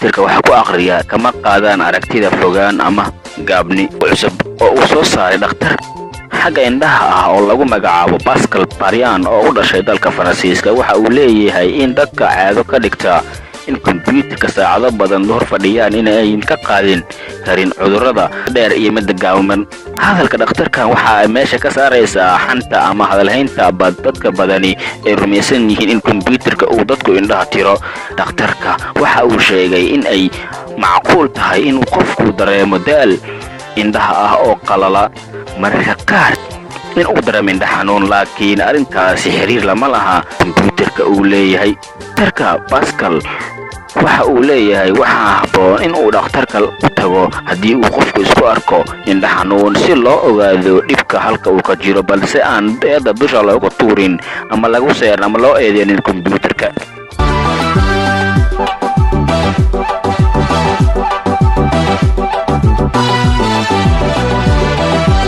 Kombyuutarka wax ku akhriya kama qaadaan aragtida fogaan ama gaabni cusub oo uu soo saaray dhakhtar xagga indhaha ah oo lagu magacaabo Pascal Barian oo u dhashay dalka Faransiiska. Waxa uu leeyahay in dadka caado ka dhigta in kombyuutarka saacado badan hor fadhiyaan in ayn ka qaadin karin cudurrada dheer iyo midda gaaban. Hadalka dhakhtarkan waxa ay meesha ka saaraysaa xanta ama hadalhaynta dadka badani ay rumaysan yihiin in kombyuutarka uu dadku indhaha tiro. Dhakhtarka waxa uu sheegay in ay macquul tahay inuu qofku dareemo daal indhaha ah oo qalala, mararka qaar in uu dareemo indha xanuun, laakiin arrintaasi xiriir lama laha kombyuutarka uu leeyahay. Dhakhtarka Pascal waxa uu leeyahay waxaa habboon in uu dhakhtarka u tago haddii uu qofku isku arko indha xanuun si loo ogaado dhibka halka uu ka jiro, balse aan eedda dusha looga tuurin ama lagu seerin ama loo eedeynin kombyuutarka.